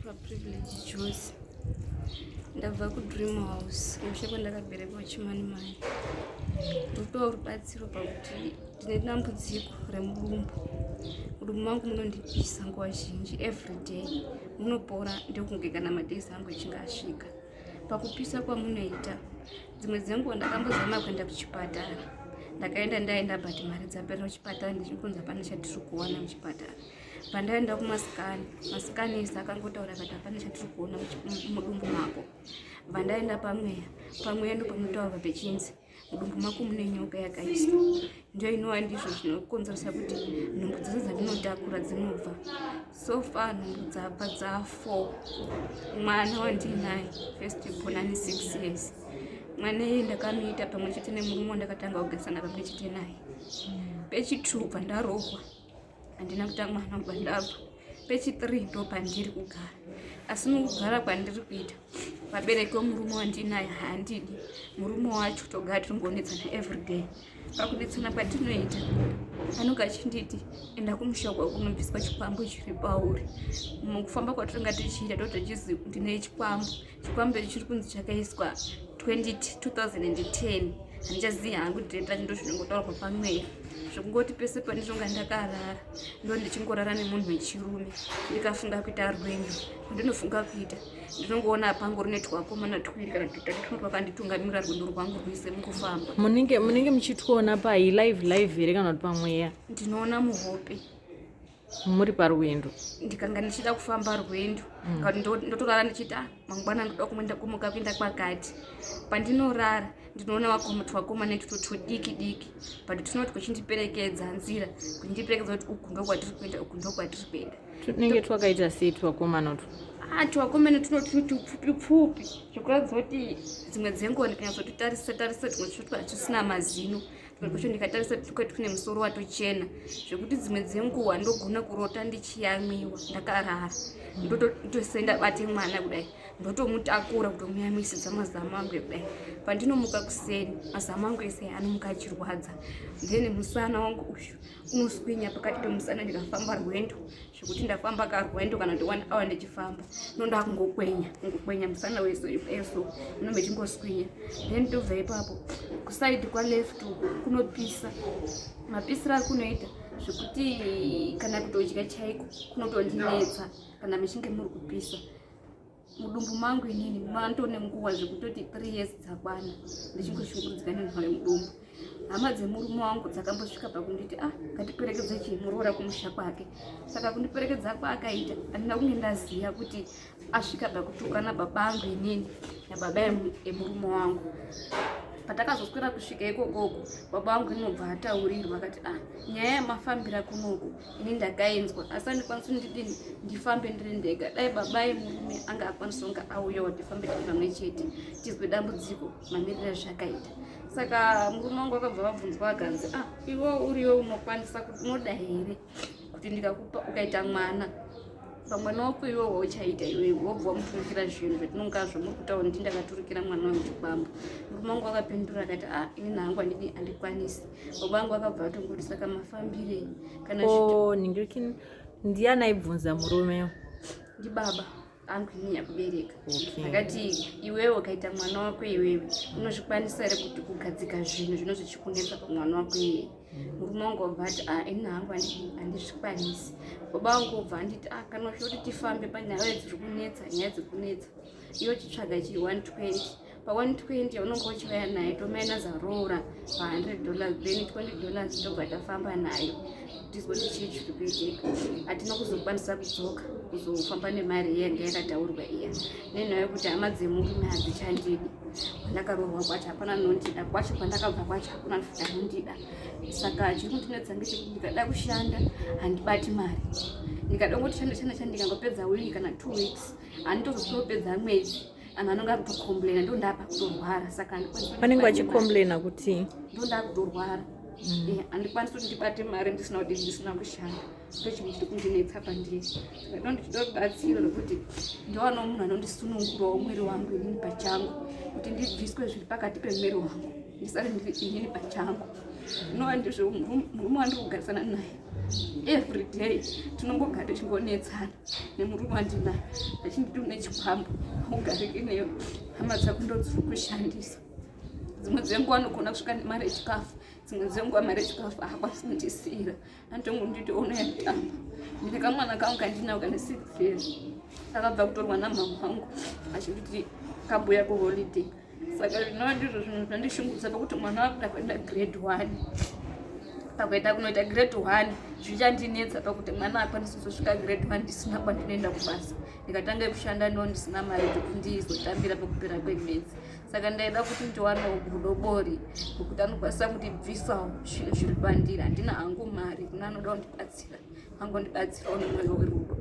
Joshua Privilege Jose. Ndabva kuDream House kumusha kwandakaberekwa Chimanimani. Ndopiwa rubatsiro pakuti ndine dambudziko remudumbu. Mudumbu mangu munondipisa nguva zhinji everyday. Munopora ndokunge kana madays angu echinge asvika. Pakupisa kwamunoita dzimwe dzenguva ndakambozama kuenda kuchipatara. Ndakaenda ndaenda but mari dzapera kuchipatara ndichikunza pane chatiri kuwana muchipatara. Pandaenda kumasikani, masikani ese akangotaura akati hapana chatiri kuona mudumbu mako. Pandaenda pamweya, pamweya ndopanotaurwa pechinzi mudumbu mako mune nyoka yakaiswa, ndiyo inova ndizvo zvinokonzeresa kuti nhumbu dzose dzandinotakura dzinobva. So far nhumbu dzabva dza 4. Mwana wandinaye first born ane 6 years. Mwana iye ndakamuita pamwe chete nemurume wandakatanga kugarisana pamwe chete naye. Pechi2 bva ndarohwa. Handina kuita mwana kubva ndabva. Pechi3 ndo pandiri kugara. Asi mukugara kwandiri kuita vabereki vemurume wandinaye haandidi. Murume wacho togara tiringonetsana everyday. Pakunetsana kwatinoita anonge achinditi enda kumusha kwako unobviswa chikwambo chiri pauri. Mukufamba kwatinonga tichiita totochizi ndine chikwambo. Chikwambo ichi chiri kunzi chakaiswa 2010. Handichazivi hangu date racho, ndozvinongotaurwa pamweya. Zvekungoti pese pandinonga ndakarara ndo ndichingorara nemunhu wechirume. Ndikafunga kuita rwendo ndinofunga kuita ndinongoona pangori netwakomana twiri kana tutatu tunoti twakanditungamira rwendo rwangu rwese mukufamba. Munenge muchitwoona pai live here kana kuti pamweya? Ndinoona muhope. Muri parwendo? Ndikanga ndichida kufamba rwendo kana ndotorara ndichiti ah, mangwana ndoda kumuenda kumuka kuenda kwakati. Pandinorara ndinoona twakomana tuto tudiki diki, but tunoti kuchindiperekedza nzira, kuchindiperekedza kuti uku ndokwatiri kuenda, uku ndokwatiri kuenda. Tunenge twakaita sei twakomana utwu? Ah, twakomana tunoti tupfupi pfupi zvekuratidza kuti dzimwe dzenguva ndikanyatsotitarisa tarisa tumwe tucho hatisina mazino. Tumwe twacho ndikatarisa tuka tune musoro watochena zvekuti dzimwe dzenguva ndogona kurota ndichiyamwiwa ndakarara. Ndotosenda bate mwana kudai, ndotomutakura kutomuyamwisidza mazamu angu ekudai. Pandinomuka kuseni mazamu angu ese anomuka achirwadza, then musana wangu uyu unoswinya pakati pemusana. Ndikafamba rwendo zvekuti ndafamba karwendo kana kuti 1 hour ndichifamba nonda kungokwenya kungokwenya musana wese eso unenge chingoswinya. Then tobva ipapo kusaidi kwaleft uku kunopisa, mapisiro akunoita zvekuti kana kutodya chaiko kunotondinetsa kana michinge muri kupisa. Mudumbu mangu inini mandone nguva zvekutoti 3 years dzakwana ndichingoshungurudzika nenhau yemudumbu. Hama dzemurume wangu dzakambosvika pakunditi ah, ngatiperekedze chimuroora kumusha kwake. Saka kundiperekedza kwaakaita handina kunge ndaziva kuti asvika pakutukana baba angu inini nababa emurume wangu. Patakazoswera kusvika ikokoko baba vangu inobva ataurirwa akati ah, nyaya yamafambira kunoku ini ndakainzwa, asi andikwanisi ndidini ndifambe ndiri ndega. Dai baba emurume anga akwanisa kunge auyawo tifambe tiri pamwe chete tizwe dambudziko mamiriro azvakaita. Saka murume wangu akabva vabvunzwa akanzi ah, iwe uriwe unokwanisa kuti unoda here kuti ndikakupa ukaita mwana pamwana wako iwe wauchaita iwewe wobva wamuturikira zvinhu zvatinonga zvamuri kutaura ndi ndakaturikira mwana wangu chikwambo. Murume wangu akapindura akati ah, ini hangu handidi handikwanisi. Baba vangu akabva atongoti saka mafambirei kana Oh, ningirikini ndiani aibvunza murume? Ndibaba angu inini yakubereka. Akati iwewe ukaita mwana wako iwewe unozvikwanisa here kuti kugadzika zvinhu zvino zvichikunetsa pamwana wako iyeye? Murume wangu wabva ati ah, ini hangu handizvikwanisi. Baba vangu wobva anditi ah, kana uchida kuti tifambe panyaya dziri kunetsa, nyaya dziri kunetsa iwe chitsvaga chi 120 pa 120 yaunonga uchiuya nayo tomaina zaroora pa $100, then $20 tobva tafamba nayo tizwe kuti chii chiri kuitika. Hatina kuzokwanisa kudzoka kuzofamba nemari iya yanga yakataurwa iya nenhau yekuti hama dzemurume hadzichandidi. Kwandakaroorwa kwacho hapana anondida, kwacho kwandakabva kwacho hakuna anondida. Saka chiri kundinetsa ngechekuti ndikada kushanda handibati mari, ndikada kungoti shanda shanda shanda ndikangopedza wiki kana 2 weeks handitozopedza mwedzi, anhu anonge akutokomplaina ndondapa kutorwara. Saka handikwanisi kuti Vanenge ndibate mari. Vachicomplaina kuti Ndonda kutorwara. Handikwanisi kuti ndibate mari ndisina kuti ndisina kushanda. Ndochimwe chiri kundinetsa pandiri. Saka ndo ndichida rubatsiro rwekuti ndowanawo munhu anondisunungurawo mwiri wangu inini pachangu, kuti ndibviswe zviri pakati pemwiri wangu ndisare ndiri inini pachangu. Zvinova ndizvo murume wandiri kugarisana naye every day tinongogara tichingonetsana nemurume wandinaye achinditi une chikwambo haugariki neyo hama dzako ndodziri kushandisa. Dzimwe dzenguva anogona kusvika nemari yechikafu, dzimwe dzenguva mari yechikafu haakwanisi kundisiira, anotongonditi ona yakutamba. Ndine kamwana kangu kandinako kane 6 years kakabva kutorwa namama vangu achinditi kambuya kuholiday. Saka zvinova ndizvo zvinhu zvandishungurudza pakuti mwana wakuda kuenda grade 1 pakuenda kunoita grade 1 zvichandinetsa pakuti mwana akwanisi kuzosvika grade 1 ndisina kwandinoenda kubasa, ndikatanga kushanda ndo ndisina mari dzekuti ndizotambira pakupera kwemwedzi. Saka ndaida kuti ndiwanewo gudobori wekuti anokwanisa kundibvisawo zvinhu zviri pandiri. Handina hangu mari, kune anoda kundibatsira angondibatsirawo nemwoyo werudo.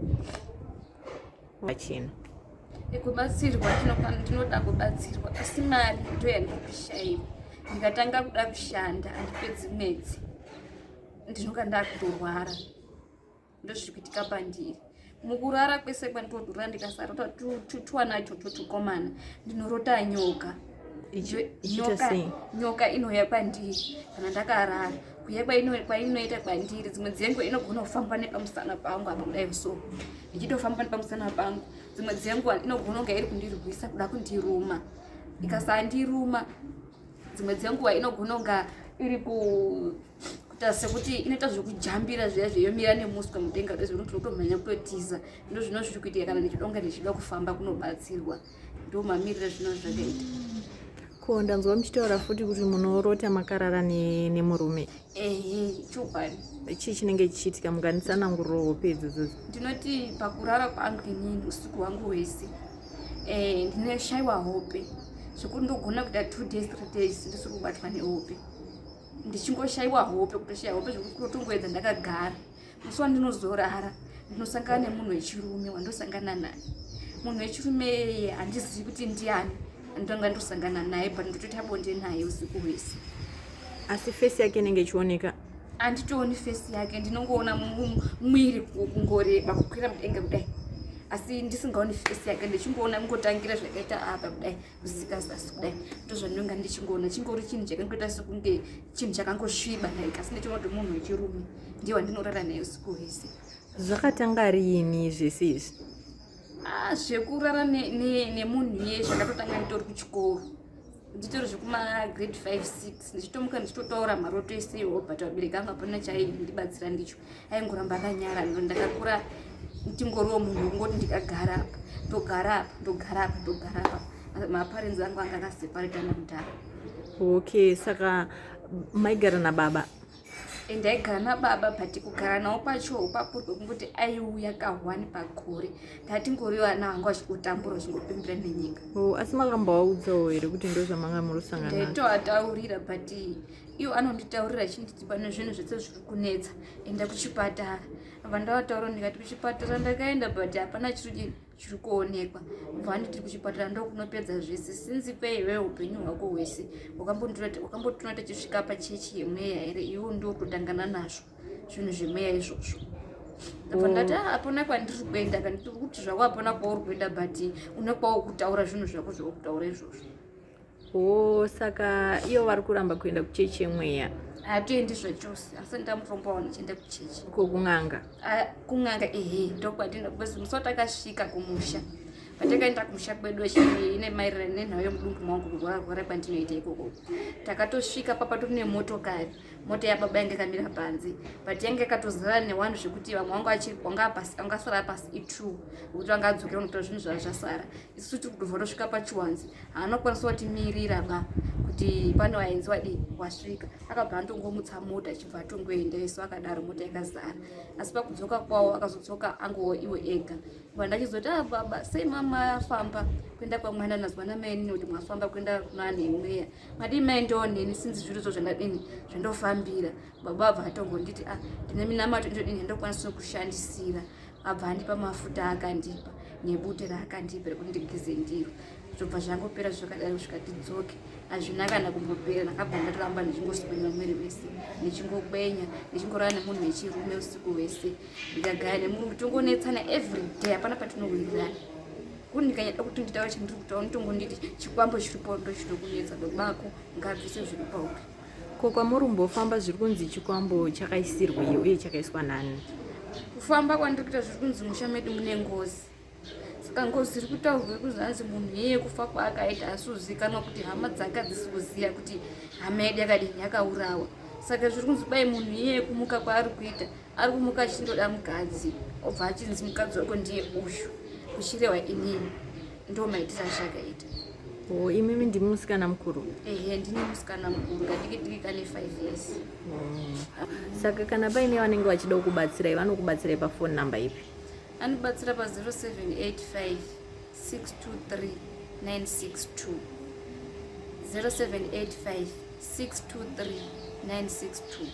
Pachena kubatsirwa ndinoda kubatsirwa, asi mari ndo yandiri kushaiwa. Ndikatanga kuda kushanda handipedzi mwedzi, ndinonga ndakutorwara. Ndozviri kuitika pandiri mukurara kwese kwandinotorara, ndikasarota twana ichocho tukomana, ndinorota nyoka. Nyoka inouya kwandiri kana ndakarara, kuuya kwainoita kwandiri dzimwe dzenguva inogona kufamba nepamusana pangu apa kudai, so ichitofamba nepamusana pangu. Dzimwe dzenguva inogona kunge iri kundirwisa kuda kundiruma, ikasandiruma dzimwe dzenguva inogona kunga iri kuita sekuti inoita zvekujambira zviya zveyomira nemuswe mudenga, zvinotomhanya kutotiza. Ndo zvino zviri kuitika kana ndichidonga ndichida kufamba kunobatsirwa. Ndo mamiriro zvino zvakaita. Ko ndanzwa muchitaura futi kuti munorota makarara nemurume. Ehe, chokwadi. Chii chinenge chichiitika? Munganditsananguriro hope idzodzo? Ndinoti pakurara kwangu inini usiku hwangu hwese ndinoshayiwa hope zvekuti ndogona kuita 2 days, 3 days ndisiri kubatwa nehope, ndichingoshayiwa hope, kutoshaya hope zvekuti kutotongoedza ndakagara. Musi wandinozorara ndinosangana nemunhu wechirume wandosangana naye. Munhu wechirume iyeye handizivi kuti ndiani andonga ndosangana naye, but ndotoita bonde naye usiku hwese. Asi face yake inenge ichioneka? Handitooni face yake, ndinongoona mwiri kungoreba kukwira mudenga kudai, asi ndisingaoni face yake, ndichingoona kungotangira zvakaita apa kudai kusika zasi kudai. Ndozvandinonga ndichingoona, chingori chinhu chakangoita sekunge chinhu chakangosviba like, asi ndichiona kuti munhu wechirume ndiye wandinorara naye usiku hwese. Zvakatanga riini zvese izvi? Ah, zvekurara nemunhu iye zvakatotanga nditori kuchikoro, nditori zvekuma grade 5 6, ndichitomuka ndichitotaura maroto ese iwo, but vabereki angu hapana chaindibatsira ndicho, aingoramba akanyara. Ndakakura ndingoriwo munhu wekungoti ndikagara apa ndogara apa, ndogara apa ndogara apa. Maparents angu anga akaseparetana kudhara. Okay, saka maigara nababa? Ndaigara nababa, but kugara nawo kwacho kwakuri kwekungoti aiuya ka1 pagore. Ndatingori vana vangu vachingotambura, vachingopembera nenyika. Oh, asi makambovaudzawo here kuti ndo zvamanga muri kusangana? Ndaitoataurira, but iwo anonditaurira achinditi pane zvinhu zvese zviri kunetsa, enda kuchipatara. Abva ndavataura ndikati kuchipatara ndakaenda, but hapana chiri chiri kuonekwa. Bva vanditi kuchipatara ndokunopedza zvese, sinzi kweiwe upenyu hwako hwese wakambotona tichisvika pachechi yemweya here? Iwo ndo kutotangana nazvo zvinhu zvemweya izvozvo. Ndabva ndati, "Ah, hapana kwandiri kuenda." Kanditi kuti zvako hapana kwauri kuenda, but une kwauri kutaura zvinhu zvako zvauri kutaura izvozvo. Oh, saka ivo vari kuramba kuenda kuchechi yemweya? Hatoendi zvachose, asi ndamuromba wanochienda kuchechi. Ko kun'anga? Ah, kun'anga ehe, ndokwandina, because musi watakasvika kumusha, patakaenda kumusha kwedu ine maererano nenhau yemudumbu mangu kurwara rwara kwandinoita ikoko, takatosvika papatori nemotokari. Mota yababa yange yakamira panze, but yange yakatozara newanhu zvekuti vamwe vangu vangasara pasi i2 nekuti vanga adzokera kunotora zvinhu zvava zvasara. Isusu tiri kutobva tosvika pachiwanzi, haana kukwanisa kutimirira ba kuti pane waenzi wadii wasvika. Akabva andongomutsa mota achibva atongoenda isu akadaro, mota yakazara. Asi pakudzoka kwawo akazodzoka angowo iwe ega. Bva ndachizoti, "Ah, baba, sei mama afamba kuenda kwamwana?" Nazwa namainini kuti mwafamba kuenda kuna nemweya, madii maendawo neni sinzi zviri zvo zvandadini zvandofambira. Baba abva atongonditi, "Ah, ndine minamato ndodini yandokwanisa kushandisira." Abva andipa mafuta akandipa nebute raakandipa rekuti ndigeze ndiro. Zvobva zvangopera zvakadaro kusvika tidzoke, hazvina kana kumbopera. Ndakabva ndatoramba ndichingoswenya mwiri wese, ndichingokwenya, ndichingorara nemunhu wechirume usiku hwese, ndikagaya nemurume tongonetsana every day, hapana patinowirirana. Kuri ndikanyada kuti nditaure chandiri kutaura, nditongonditi chikwambo chiripo ndo chinokunetsa, babako ngabvise zviri pauri. Ko kwamuri kumbofamba zviri kunzi chikwambo chakaisirwei uye chakaiswa nani? Kufamba kwandiri kuita, zviri kunzi musha medu mune ngozi. Saka ngozi iri kutaurwa iri kuzanzi munhu iyeye kufa kwaakaita asi kuzivikanwa kuti hama dzake hadzisi kuziva kuti hama yedu yakadini, yakaurawa. Saka zviri kunzi bai munhu iyeye kumuka kwaari kuita, ari kumuka achindoda mukadzi, obva achinzi mukadzi wako ndiye uyu, kuchirehwa inini. Ndo maitiro azvakaita. O, imimi ndimi musikana mukuru? Ehe, ndine musikana mukuru kadiki diki kane 5 years. Saka kana paine vanenge vachida kukubatsirai, vanokubatsirai pafoni namba ipi? Anobatsira pa0785 623 962, 0785 623 962.